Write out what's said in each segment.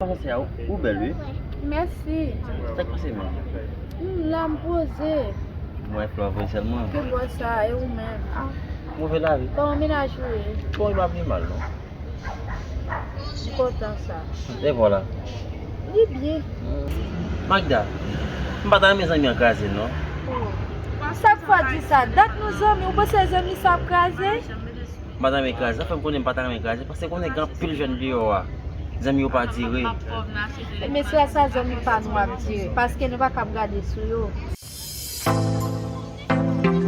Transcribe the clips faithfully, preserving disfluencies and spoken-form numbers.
Kòman se a ou? Ou bèl, wi. Mèsi. Sa k pase menm? M la, m poze. M wè flò vre sèlman. Ke bò sa, e ou menm? Ah. Move lavi. Kòman mennaj ou ye? Bon, li pa pi mal, non. M kontan sa. E vwala. Li byen. Magda, m pa ta renmen zanmi an kraze, non. Oh. Sa k fè w di sa? Dat nou zanmi, ou panse zanmi sa ap kraze? M pa ta renmen kraze. Sa fè m konnen m pa ta renmen kraze. Paske konnen gen anpil jèn deyò a. Zanmi yo pa dire. Men se sa zanmi pa nou ap dire. Paske nou pa kab gade sou yo.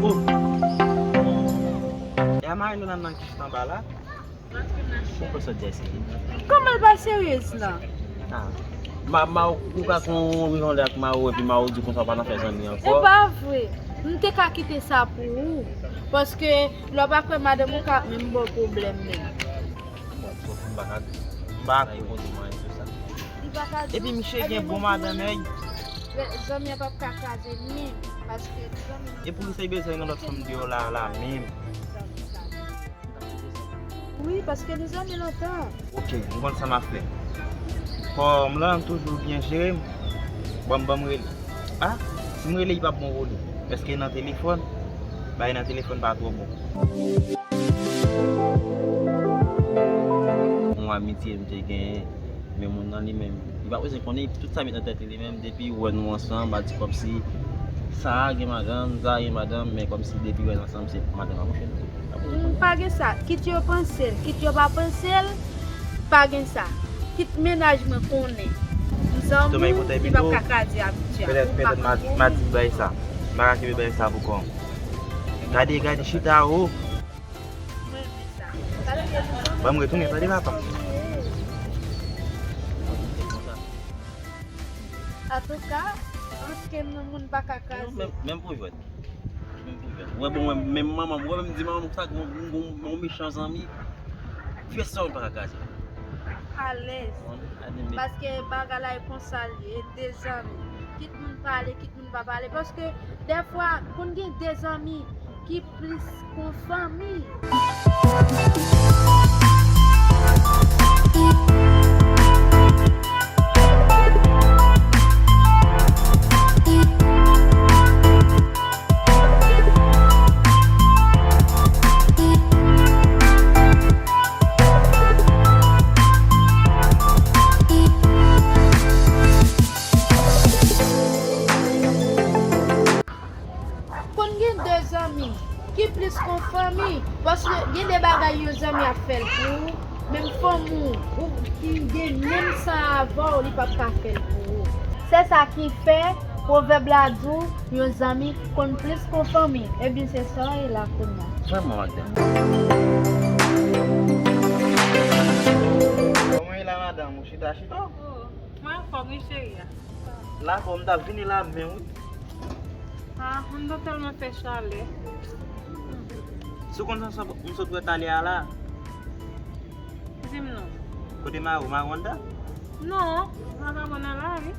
Oh. E a mari nou nan nan ki chita anba la? Ou pa sot di serye. Kòman l pa seryez la? Ah. Ma, ma, ou ka kon rivanle ak Maro epi Maro di konsa w pa nan fè zanmi ankò. E pa vre. M te ka kite sa pou ou. Paske lè w pa kwè madanm ou ka ap menm ba w pwoblèm menm. Bon, m pa ka di. M pa ka reponn ou anyen sou sa. Li pa ka di. Epi misye gen bon madanm, èy. Zanmi an p ap ka kraze li menm. Paske zanmi an. E poukisa li bezwen yon lòt fanm deyò la, la menm? Wi, paske nou zanmi lontan. Ok, m konn sa m ap fè. Kòm lan toujou byen jere m, ban m, ban m rele. Ah, si m rele, li p ap bon pou li. Èske nan telefòn? Bay nan telefòn pa twò bon. Yon amitye m te genyen, men moun nan li menm, li pa bezwen konnen, tout sa met nan tèt li, li menm, depi wè nou ansanm, a di kòmsi sa a gen madanm, sa a gen madanm, men kòmsi depi wè nou ansanm, se madanm ap mouche nou. M pa gen sa. Kit yo panse l, kit yo pa panse l, pa gen sa. Kit mennaj mwen konnen m zanmi w, li p ap ka kraze amitye a. Petèt, petèt m a, m a di bay sa. M pa ka kenbe bay sa pou kò m. Gade, gade, chita o. Ban m retounen, tande papa. Antouka, ankenn moun pa ka kraze. Menm, menm pou jwèt. Menm pou jwèt. Ou wè, bon, menm, menm manman m, ou wè, menm di manman m sa, gon, gon, gon mechan zanmi. Pyès sa ou pa ka kraze. Alèz. Paske bagay la e konsa l ye, de zanmi. Kit moun pale, kit moun pa pale. Paske dèfwa, konn gen de zanmi ki plis ke yon fanmi. Konn gen de zanmi ki plis ke yon fanmi, paske gen de bagay yon zanmi ap fè l pou ou, menm fanmi w, ou ki gen menm san avè w, li p ap ka fè l pou ou. Se sa ki fè pwovèb la di w, yon zanmi konn plis ke yon fanmi. Ebyen, se sa w ye la kounye a. Vrèman, madanm. Kòman w ye la, madanm? Ou chita, chita? Oh, mwen anfòm, wi, cheri a. La, kòm m t ap vini la menm, wi. Ah, m t tèlman fè chalè. Si w konn sa m sot wè talè a la? Di m non. Kote Maro? Maro anndan? Non, vagabon nan lari.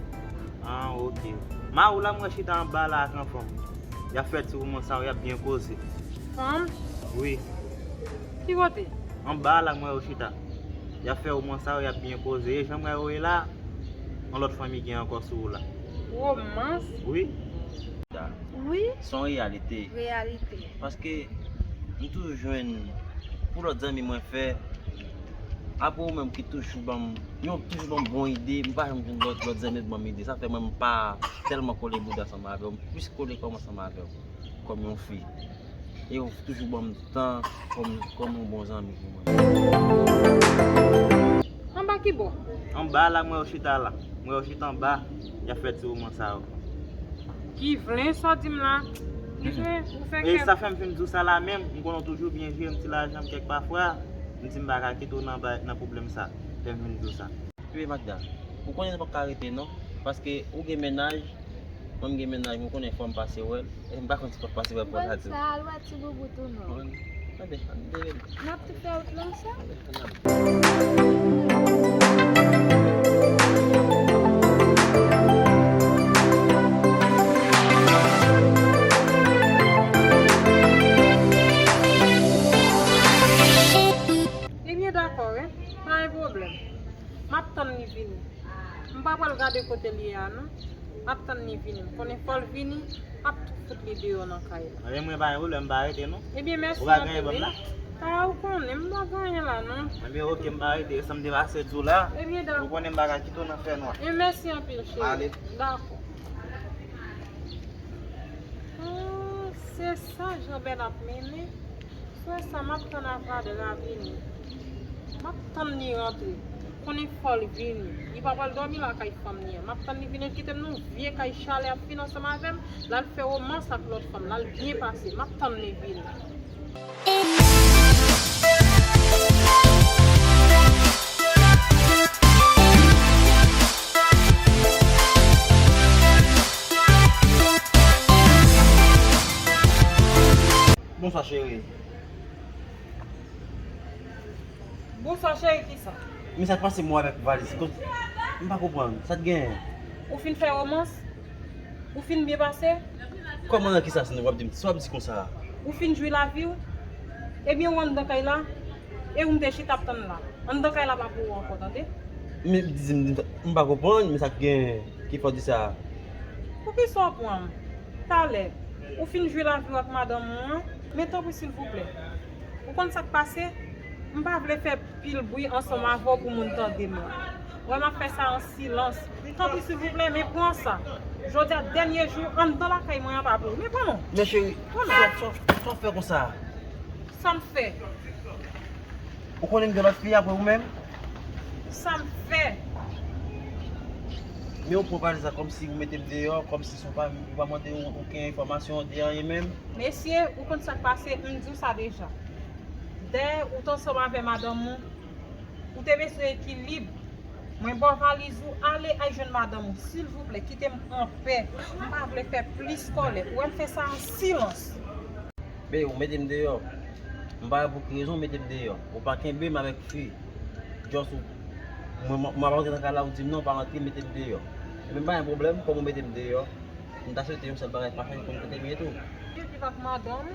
Ah, ok. Maro la, m wè chita anba la ak yon fanm. Y ap fè ti woman sa yo, y ap byen koze. Fanm? Wi. Ki kote? Anba la, m wè yo chita. Y ap fè woman sa yo, y ap byen koze. E jan m wè yo ye la, yon lòt fanmi gen ankò sou ou la. Romans? Wi. Wi. Se yon reyalite. Reyalite. Paske m toujou jwenn pou lòt zanmi mwen fè, apre ou menm ki toujou ban m, yon toujou ban m bon ide, m pa janm jwenn lòt, lòt zanmi ban m ide. Sa fè mwen m pa tèlman kole bouda ansanm avè w, m plis kole kò m ansanm avè w, kòm yon fi. E ou toujou ban m tan kòm, kòm yon bon zanmi pou mwen. Anba ki bò? Anba la, mwen yo chita la. Mwen yo chita anba. Y ap fè ti woman sa yo. Ki vle sa w di m la? Ki vle ou fè kè. E sa fè m vin di w sa la menm. M konnen w toujou byen jere m ti lajan m kèk pafwa. M di m pa ka kite w nan ba-, nan pwoblèm sa. Fè m vin di w sa. Ebyen, Magda, ou konnen nou p ap ka rete non, paske ou gen mennaj, mwen m gen mennaj, mwen konnen fò m pase wè l, e m pa konn si m p ap pase wè l pou l la tou. Sa, al wè ti boubout ou non. Tande, tande. N ap tou fè wout la ansanm. Ebyen, dakò, wi. Pa gen pwoblèm. M ap tann li vini. M pa pral gade kote l ye a non. M ap tann li vini. M konnen fò l vini, m ap tou fout li deyò nan kay la. Ebyen, mwen pa gen pwoblèm, m pa rete non. Ebyen, mèsi anpil wi. Ou pa gen pwoblèm la? Ah, ou konnen, m pa gen anyen la non. Ebyen, oke, m pa rete. Sa m te pase di w la. Ebyen, dakò. Ou konnen m pa ka kite w nan fènwa. Ebyen, mèsi anpil, cheri. Ale. Dakò. Oh, se sa Jean Bèl ap mennen. Frè sa, m ap tann Avadra vini. M ap tann li rantre. Konnen fò l vini. Li pa pral dòmi lakay fanm li an. M ap tann li vini. Kite m nan vye kay chalè ap fin ansanm avè m. L al fè womans ak lòt fanm. L al byen pase. M ap tann li vini. Bonswa, cheri. Bonswa, cheri, kisa? Men sa k pase m wè avèk valiz. M pa konprann. Sa t genyen? Ou fin fè womans? Ou fin byen pase? Kòman nan kisa sa w ap di m, sa w ap di konsa a? Ou fin jwi lavi w? Ebyen, ou anndan kay la? E ou m te chita ap tann la. Anndan kay la pa pou ou ankò, tande? Men, di m, m pa konprann, men sa k genyen ki fè w di sa? Poukisa w pran m? Talè, ou fin jwi lavi w ak madanm ou an? Men tanpri, silvouplè. Ou konn sa k pase? M pa vle fè pil bri ansanm avè w pou moun tande m la. Wè, m ap fè sa an silans. Tanpri, silvouplè, men pran sa. Jodi a, dènye jou anndan lakay mwen an pa pou ou. Men pran non. Men cheri, sa, sa, sa w fè konsa? Sa m fè? Ou konnen m gen lòt fi apre ou menm? Sa m fè? Men ou pran valiz la kòmsi ou mete m deyò, kòmsi se yon pa, ou pa mande yon, okenn enfòmasyon de anyen menm? Mesye, ou konn sa k pase, m di w sa deja. Dèyè ou t ansanm avè madanm ou, ou te bezwen ekilib. Mwen ba w valiz ou, ale al jwenn madanm ou, silvouplè, kite m anpè. M pa vle fè plis kòlè. Ou wè m fè sa an silans. Bebe, ou mete m deyò. M pa wè pou ki rezon ou mete m deyò. Ou pa kenbe m avèk fi. Just ou, mwen, mwen, mwen ap rantre nan kay la, ou di m non, pa rantre, mete m deyò. Ebyen, m pa gen pwoblèm, kòm ou mete m deyò, m ta swete yon sèl bagay pa fè, konn kote m ye tou. Viv ak madanm.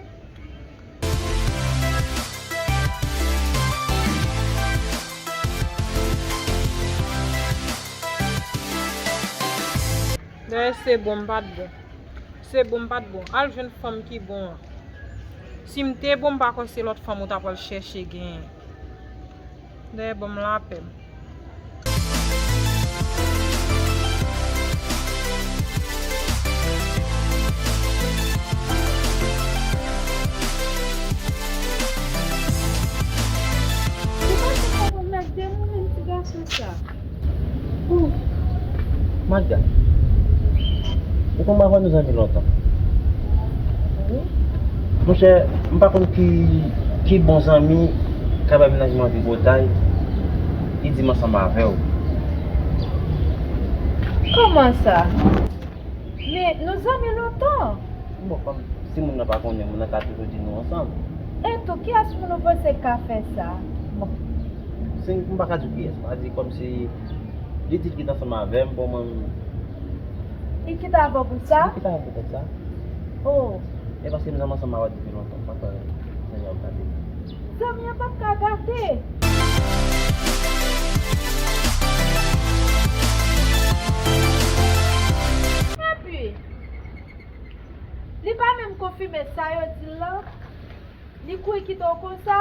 Dayè se bon, m pa t bon. Se bon, m pa t bon. Al jwenn fanm ki bon an. Si m te bon, m pa kwè se lòt fanm ou ta pral chèche genyen. Dayè ban m lapè m. Ou pa te konprann nèg demonnen ti gason sa. Magda, ou konn m avè w nou zanmi lontan. Monchè, m pa konn ki, ki bon zanmi k ap bay mennaj mwen tripotay, li di m ansanm avè w. Kòman sa? Men, nou zanmi lontan. Bon, kòm si moun nan pa konnen, moun nan ka toujou di nou ansanm. E tou, kiyès moun ou panse k ka fè sa? Bon. Se, m pa ka di w kiyès, m ka di kòmsi li di l kite ansanm avè m, bon, mwen. Li kite avè w pou sa? Li kite avè m poutèt sa. Oh. E paske m zanmi ansanm avè w depi lontan, m pa kwè Senyè ap gade m. Zanmi an p ap ka gate. Epi, li pa menm konfime sa yo di l lan. Li kouri kite w konsa.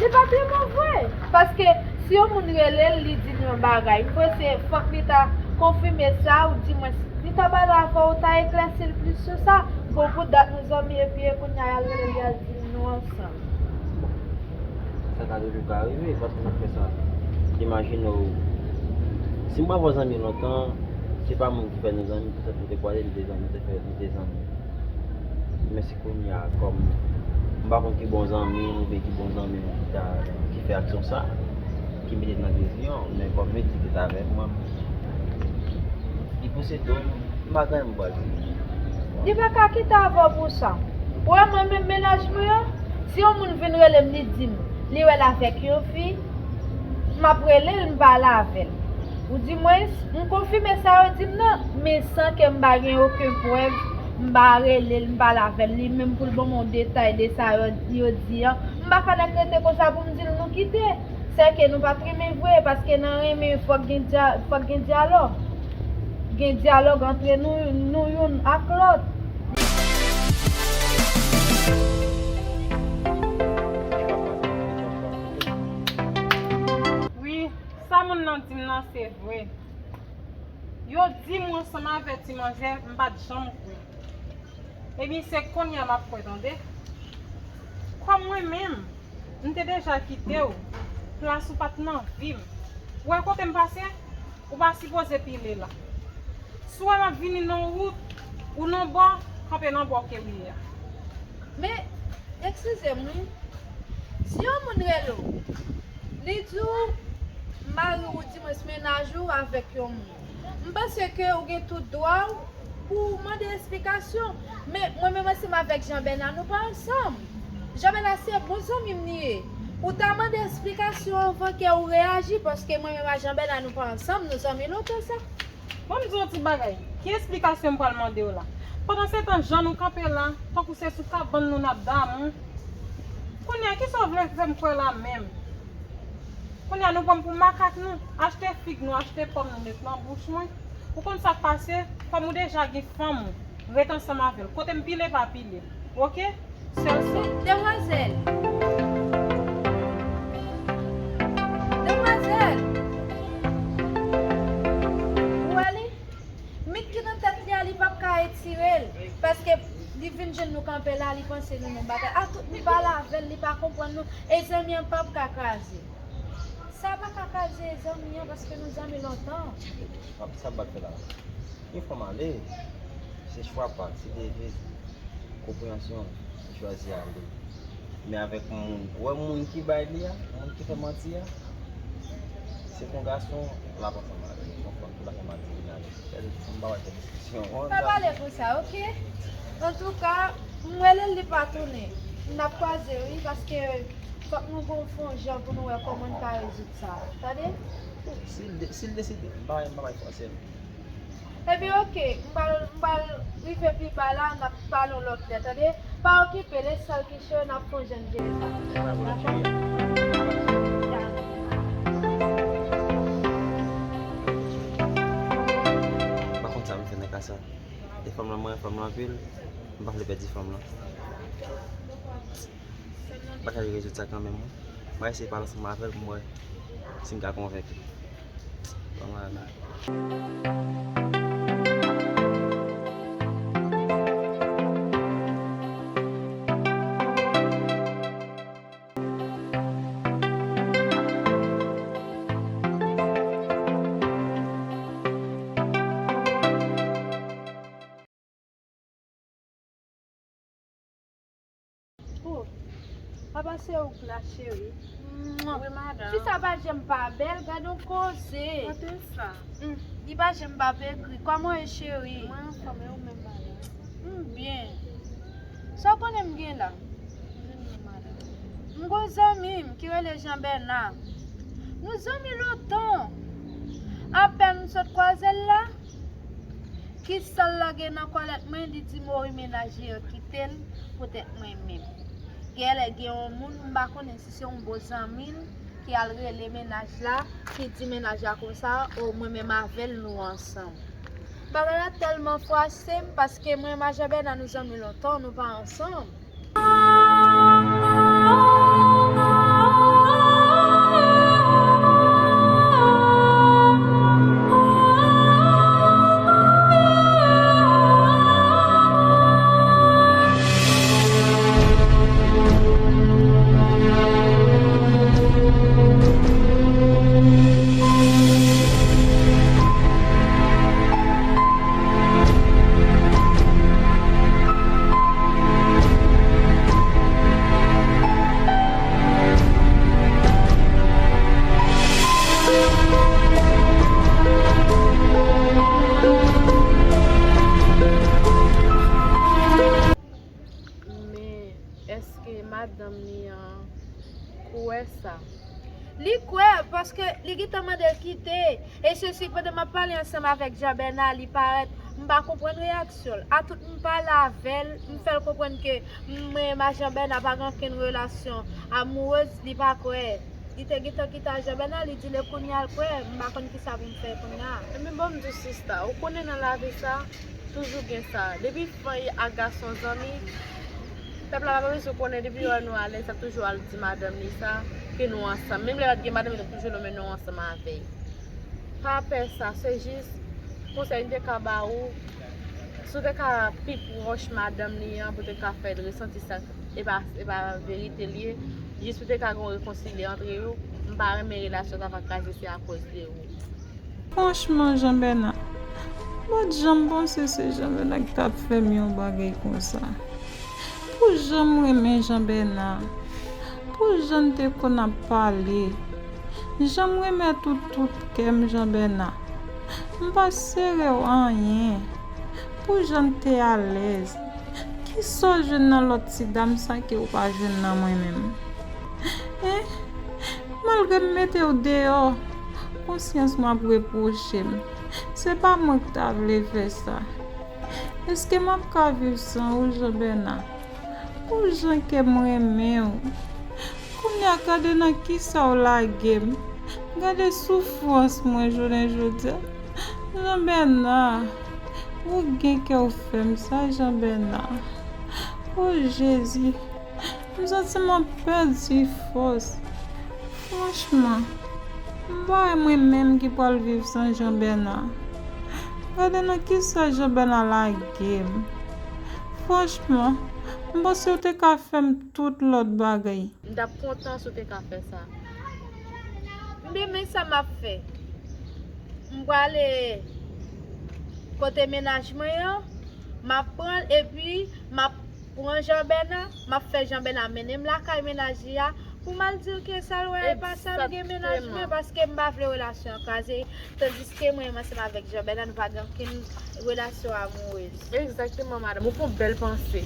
Li pa te bon vre. Paske si yon moun rele l, li di l yon bagay, m panse fòk li ta konfime sa, ou di mwens li ta pale avè w, ou ta eklèsi l plis sou sa. Bon, pou dat nou zanmi, epi e kounye a y al rele l, y al di l nou ansanm. Bon, sa ka toujou ka rive, paske sa k fè sa. Imajine w, si m pa wè w zanmi lontan, se pa moun ki fè nou zanmi, poutèt nou te kwaze, nou te zanmi, nou te fè, nou te zanmi. Men si kounye a, kòm m pa konn ki bon zanmi m oubyen ki bon zanmi m ki ta, ki fè aksyon sa, ki mete m nan dezyon, men kòm li di li t avèk mwen, li pouse do m, m pa gen anyen m pral di. Li pa ka kite avè w pou sa. Ou wè mwen menm mennaj mwen an, si yon moun vin rele m, li di m li wè l avèk yon fi, m ap rele l, m pale avè l. Ou di mwens, m konfime sa yo di m nan, men san ke m pa gen okenn prèv, m pa rele l, m pale avè l, li menm pou l ban m yon detay de sa yo, yo di an. M pa ka nèk rete konsa pou m di l nou kite. Sèke nou pa t renmen vre, paske nan renmen fòk gen dya-, fòk gen dyalòg. Gen dyalòg antre nou, nou youn ak lòt. Wi, sa moun nan di m nan se vre. Yo di m ansanm avè ti manzè, m pa t janm kwè. Ebyen, se kounye a m ap kwè, tande. Kòm mwen menm, m te deja kite w, plas ou pa t nan vi m. Ou wè kote m pase? Ou pa sipoze pile la. Si w wè m ap vini nan wout, ou nan bò, kanpe nan bò ke w ye a. Men, eskize m wi. Si yon moun rele w, li di w mari w, oudimwens mennaj ou avèk yon moun, m panse ke ou gen tout dwa w pou w mande esplikasyon. Men, mwen menm ansanm avèk Jean Bernard, nou pa ansanm. Jean Bernard se bon zanmi m li ye. Ou ta mande esplikasyon anvan ke ou reyaji, paske mwen menm ak Jean Bernard, nou pa ansanm, nou zanmi lontan sa. Bon, m di w yon ti bagay. Ki esplikasyon m pral mande w la? Pandansetan, jan nou kanpe la, tankou se sou kabann nou n ap damou. Kounye a, kisa w vle fè m kwè la menm? Kounye a, nou pran m pou makak nou? Achte fig nou, achte pòm nou, met nan bouch mwen. Ou konn sa k pase? Kòm ou deja gen fanm ou, ret ansanm avè l. Kote m pile, pa pile. Oke? Sèl sa. Demwazèl. Demwazèl. Ou wè li? Mit ki nan tèt li a, li p ap ka retire l. Paske li vin jwenn nou kanpe la, li panse nou nan bagay. A tout nou pale avè l, li pa konprann nou. E zanmi an p ap ka kraze. Sa pa ka kraze zanmi an, paske nou zanmi lontan. Sa, sa m pral fè la? Yon fanm ale, se chwa pa l, se devèz li. Konpreyansyon, li chwazi ale. Men avèk moun, ou wè moun ki bay li a, moun ki fè manti a, se pou yon gason, l ap ansanm avè l. Yon fanm ki pa fè manti, vin ale. Fè, m pa wè fè diskisyon. Pa pale konsa, oke? Antouka, m rele l, li pa tounen. N ap kwaze, wi, paske fòk nou gon fè yon jan pou nou wè kòman n ka rezoud sa. Tande? Si l de-, si l deside, m pa, m pa bay fòse l. Ebyen, oke, m pral, m pral rive pi ba la, n ap pale yon lòt lè, tande? Pa okipe, lè sèl ki cho, n ap fè yon jan jere sa. Dakò? M pa konn sa m fè nan ka sa. E fanm lan, mwen renmen fanm lan anpil, m pa vle pèdi fanm lan. M pa ka rezoud sa kanmenm, wi. M a eseye pale ansanm avè l pou m wè si m ka konvenk li. Ban m ale. Oh, apa se ou k la, cheri? Mwa. Wi, madanm. Fi sa pa janm pa bèl, gad yon koze. Kote sa? Hmm, li pa janm pa pe ekri. Kòman w ye, cheri? Mwen anfòm, e ou menm, madanm? M byen. Sa w konnen m gen la? M gen non, madanm. M gon zanmi m ki rele Jean Bernard. Nou zanmi lontan. Apèn m sot kwaze l la, ki san l lage nan kòlèt mwen, li di m wi mennaj li an kite l poutèt mwen menm. Genlè gen yon moun, m pa konnen si se yon bon zanmi l ki al rele mennaj la, ki di mennaj la konsa, o mwen menm avè l nou ansanm. Bagay la tèlman fwase m, paske mwen menm ak Jean Bernard nou zanmi lontan, nou pa ansanm. Men, èske madanm li an kwè sa? Li kwè, paske li gentan mande l kite. E sesi, pandan m ap pale ansanm avèk Jean Bernard, li parèt, m pa konprann reyaksyon l. Atout m pale avè l, m fè l konprann ke mwen ak Jean Bernard pa gen okenn relasyon amourèz, li pa kwè. Li te gentan kite a Jean Bernard, li di l e kounye a l kwè, m pa konn kisa pou m fè kounye a. Ebyen, ban m di w, sista, ou konnen nan lavi sa, toujou gen sa. Depi fanmi ak gason zanmi, pèp la pa bezwen konnen, depi yo wè nou alèz, y ap toujou al di madanm li sa, ke nou ansanm. Menm lè l pa t gen madanm, yo t ap toujou nonmen nou ansanm avè l. Pa pè sa, se jis konsèy m te ka ba ou. Si w te ka pi pwòch madanm li an, pou te ka fè l resanti sa, e pa, e pa verite l ye, jis pou te ka gen yon rekonsilye antre yo, m pa renmen relasyon ta va kraze, se akoz de ou. Franchman, Jean Bernard, m pa t janm panse se Jean Bernard ki t ap fè m yon bagay konsa. Pou jan m renmen Jean Bernard, pou jan n te konn ap pale, jan m remèt ou tout kè m, Jean Bernard, m pa sere w anyen. Pou jan n te alèz, kisa w jwenn nan lòt ti dam sa ke w pa jwenn nan mwen menm? Hein? Malgre m mete w deyò, konsyans mwen ap repwoche m. Se pa mwen k ta vle fè sa. Èske m ap ka viv san ou, Jean Bernard? Pou jan kè m renmen w. Kounye a, gade nan kisa w lage m. Gade soufrans mwen jounen jodi a. Jean Bernard, ou gen kè w fè m sa, Jean Bernard. O Jezi, m santi m ap pèdi fòs. Franchman, m pa wè mwen menm ki pral viv san Jean Bernard. Gade nan kisa Jean Bernard lage m. Franchman, m panse w te ka fè m tout lòt bagay. M t ap kontan si w te ka fè sa. Ebyen, men sa m ap fè. M prale kote mennaj mwen an, m ap pran l, epi m ap pran Jean Bernard, m ap fè Jean Bernard mennen m lakay mennaj li a, pou m al di l ke sa l wè e pa sa l gen mennaj mwen, paske m pa vle relasyon an kraze, tandiske mwen menm ansanm avèk Jean Bernard, nou pa gen okenn relasyon amourez. Egzakteman, madanm. Ou fè yon bèl panse.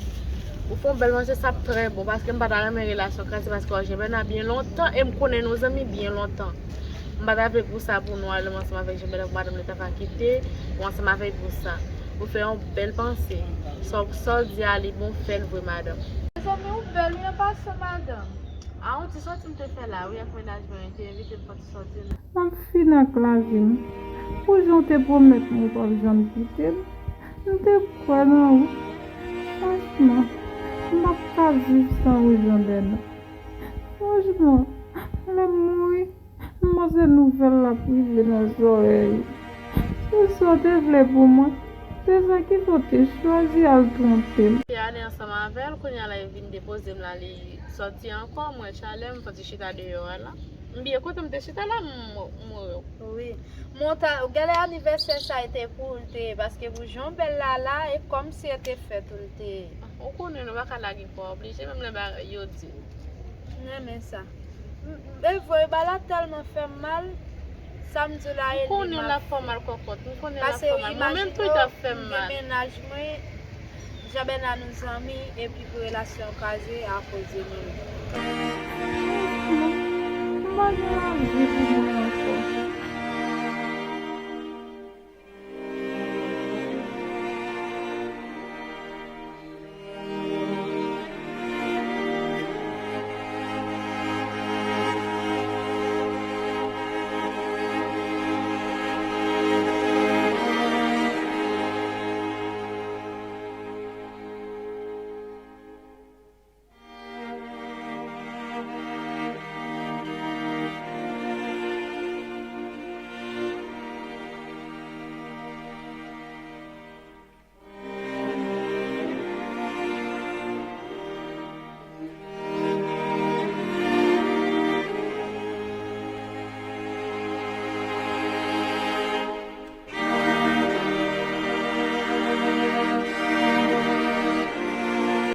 Ou fè yon bèl panse, sa ap trè bon, paske m pa ta renmen relasyon kraze, paske w ak Jean Bernard byen lontan, e m konnen nou zanmi byen lontan. M pa ta vle pou sa pou nou ale ansanm avèk Jean Bernard, pou madanm li ta va kite ou ansanm avè l pou sa. Ou fè yon bèl panse. Sa w, sa w di a, li bon, fè l vre, madanm. Mezanmi, ou bèl wi, an pasan, madanm. A, yon ti sòti m te fè la wi, ak mennaj mwen, te envite m fè yon ti sòti. M ap fin ak lavi m. Pou jan w te pwomèt mwen w p ap janm kite m, m te kwè nan ou. Franchman, m p ap ka viv san ou, Jean Bernard. Franchman, lè m mouri, m panse nouvèl la ap rive nan zòrèy ou. Se sa w te vle pou mwen. Se sa ki fè w te chwazi al twonpe m. Te ale ansanm avè l, kounye a la, li vin depoze m la, li sòti ankò, mwen chalè, m sòti chita deyò a la. M byen kote m te chita la, m, m mouri. Wi. Monta, gade anivèsè sa e te pou l te ye, paske pou jan w bèl la la, e kòmsi e te fèt ou l te ye. Ou konnen nou pa ka lage kò a oblije, menm lè bagay yo di. M renmen sa. M, e vre, bagay la tèlman fè m mal, sa m di w la e li m ap fè. M konnen l ap fè w mal kòkòt, m konnen l ap fè w mal. Mwen menm tou li t ap fè m mal. Paske imajine w, m gen mennaj mwen, Jean Bernard nou zanmi, epi pou relasyon kraze akoz de nou. M pa gen lavi pou mwen ankò.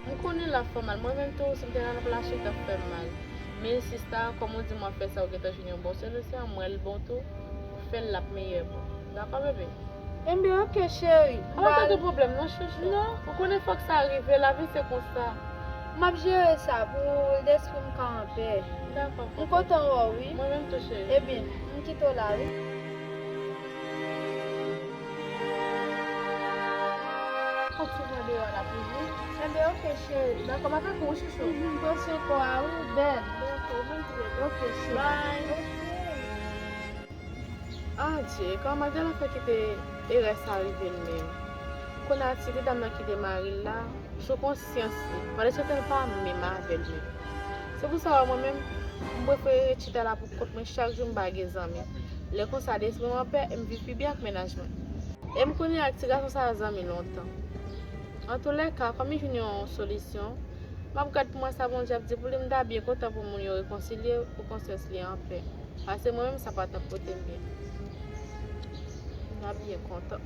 M konnen l ap fè w mal. Mwen menm tou, si m te nan plas ou, l t ap fè m mal. Men sista, kòm ou di m w ap fè sa, ou gentan jwenn yon bon solisyon, m wè l bon tou, fè l, l ap meyè pou ou. Dakò, bebe? Enben, oke, cheri. Pa gen pwoblèm non, chouchou. Non. Ou konnen fòk sa rive, lavi se konsa. M ap jere sa pou lespri m ka anpè. Dakò. M kontan wè w, wi. Mwen menm tou, cheri. Ebyen, m kite w la, wi. Fòk ti pran deyò la toujou. Enben, oke, cheri. Dakò, m ap tann ou, chouchou. Mhm, pran swen kò a, wi, bèl. Dakò. Ok, cheri. Adye, kòman Magdala fè kite erè sa rive l menm? Kounye a ti dam nan kite mari l la sou konsyans li. Malè se tèl pa menm avè l menm. Se pou sa wè mwen menm, m prefere chita la pou kont mwen chak jou m pa gen zanmi. Lè konsa lespri m anpè, m viv pi byen ak mennaj mwen. E m konnen ak ti gason sa a zanmi lontan. Antoulèka, kòm li jwenn yon solisyon, m ap gad pou mwen sa Bondye ap di pou li, m ta byen kontan pou moun yo rekonsilye, pou konsyans li anpè. Paske mwen menm sa pa t ap pote m byen. M ta byen kontan.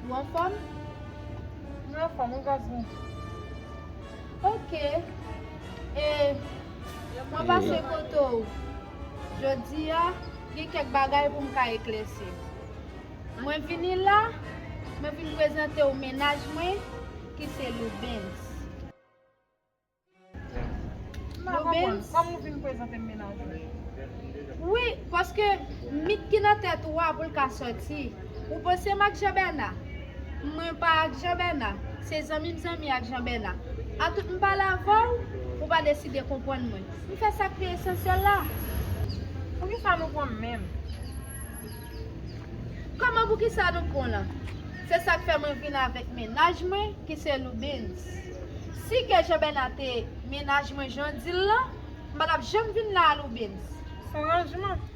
Ou anfòm? Mwen anfòm, wi, gaz mwen. Ok. E, mwen pase kote w jodi a, gen kèk bagay pou m ka eklèsi. Mwen vini la, mwen vin prezante w mennaj mwen, ki se Loubens. M pa konprann. Loubens. Kòman w vin prezante m mennaj ou? Wi, paske mit ki nan tèt ou a pou l ka sòti. Ou panse m ak Jean Bernard? Mwen pa ak Jean Bernard. Se zanmi m zanmi ak Jean Bernard. Atout m pale avè w, ou pa deside konprann mwen. M fè sa k pi esansyèl la. Poukisa nou pran menm? Kòman poukisa nou pran lan? Se sa k fè mwen vin avèk mennaj mwen, ki se Loubens. Si ke Jean Bernard te mennaj mwen jan w di l lan, m pa t ap janm vin la a Loubens. Se yon ranjman.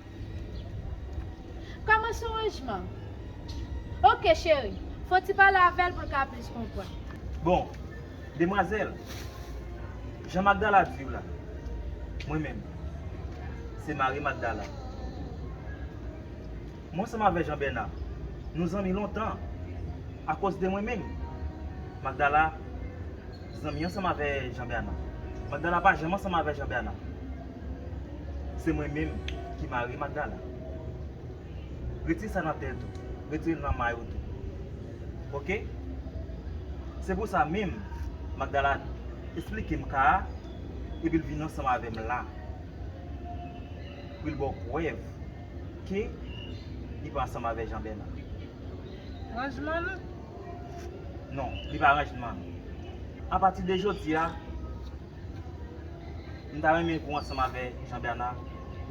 Kòman se yon ranjman? Ok, cheri. Fò w ti pale avè l pou l ka plis konprann. Bon, demwazèl, jan Magdala di w la, mwen menm, se mari Magdala. Mwen ansanm avè Jean Bernard, nou zanmi lontan. Akoz de mwen menm, Magdala zanmi ansanm avè Jean Bernard. Magdala pa janm ansanm avè Jean Bernard. Se mwen menm ki mari Magdala. Retire sa nan tèt ou. Retire l nan may ou tou. Ok? Se pou sa menm, Magdala esplike m ka a, epi l vin ansanm avè m la. Pou l ba w prèv ke li pa ansanm avè Jean Bernard. Ranjman nou? Non, li pa ranjman nou. Apati de jodi a, m ta renmen pou w ansanm avè Jean Bernard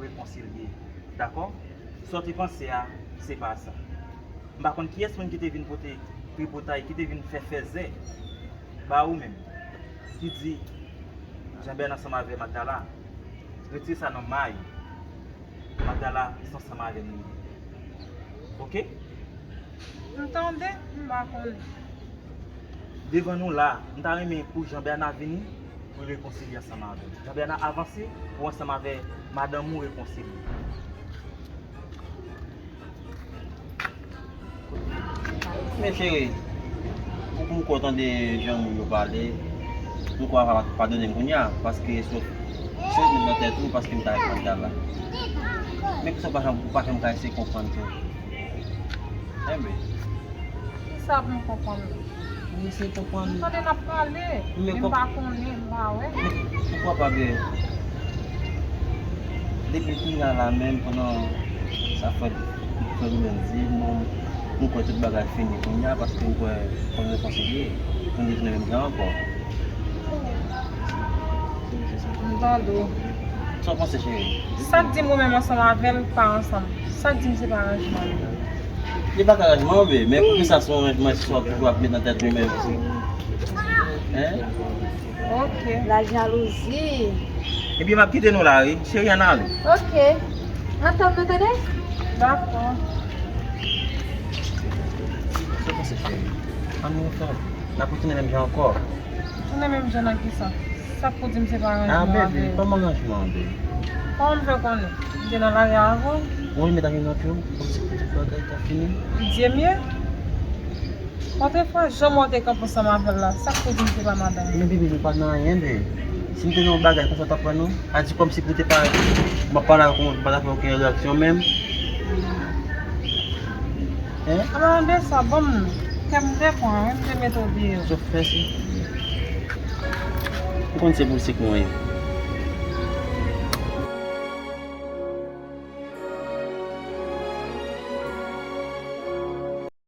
rekonsilye. Dakò? Sa w te panse a, se pa sa. M pa konn kiyès moun ki te vin pote tripotay, ki te vin fè fèzè ba ou menm, ki di Jean Bernard ansanm avè Magdala. Retire sa nan may. Magdala se ansanm avè m li ye. Ok? M tande, m pa konnen. Devan nou la, m ta renmen pou Jean Bernard vini, pou l rekonsilye ansanm avè m. Jean Bernard, avanse pou w ansanm avè madanm ou rekonsilye. Men cheri, ou m kwè w tande jan moun yo pale, m kwè w ap padone m kounye a, paske se, se nan tèt ou, paske m ta avèk Magdala. Men kisa w pa janm, ou pa janm ka eseye konprann tou? Enben. Kisa pou m konprann? Ou eseye konprann. M tande n ap pale, men m pa konnen, m pa wè. Men, ou kapab, depi kounye a la menm, pandan sa frè, frè Louben di, nou, nou kwè tout bagay fini kounye a, paske nou kwè fò n rekonsilye, pou nou tounen menm jan ankò. M tande w. Sa w panse, cheri? Sa k di m ou menm ansanm avè l pa ansanm? Sa k di m se pa aranjman? Li pa ka aranjman, wi, men poukisa se yon aranjman si w ap toujou ap met nan tèt ou menm? Hein? Ok. La jalouzi. Ebyen, m ap kite nou la, wi. Cheri, ann ale. Ok. Antann nou, tande? Dakò. Sa w panse, cheri? Ann nou fè. N ap retounen menm jan ankò. Ou nan menm jan nan kisa? Sa k pou di m se pa aranjman an, bebe? Kòman aranjman an, bebe? Kòman m fè konnen? M te nan lari a avè w? Ou remèt ak yon lòt yo, kòmsi pou tout bagay ta fini? Dye mye? Kote fwa janm ou te kanpe ansanm avè l la? Sa k pou di m se pa madanm? Men bebe, nou pa nan anyen, bebe. Si m te nan yon bagay konsa, w t ap wè non? A di kòmsi pou te pa, m ap pale avè w, m pa ta fè okenn reyaksyon menm. Hein? Alan de sa, bon, kè m te pran, wi, m te mete w deyò. Sa w fè, si? Ou konn se bousik mwen ye.